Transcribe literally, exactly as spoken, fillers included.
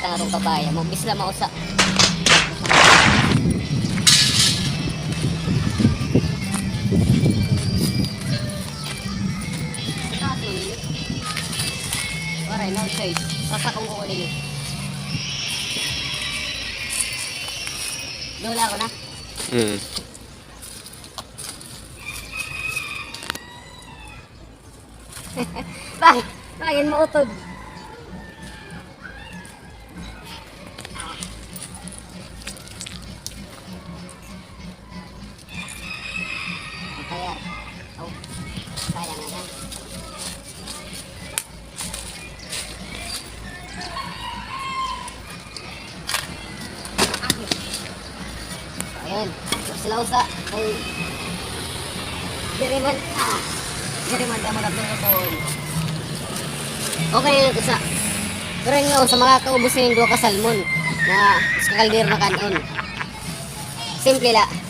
Tarong kabaya mo, bisla mausa. Waray, no choice. Sasakong ko dili. Doon ako na. Hmm. Bang, bangin mo utod. Kaya, oh, sayang na. Ayan. Sila usa. Ay. Diri man. Ah. Diri man ka manatulog. Okay na ito sa. Pero yun nga, sa mga kaubos na yung duha ka salmon na sa kaldero na kanon. Simple la.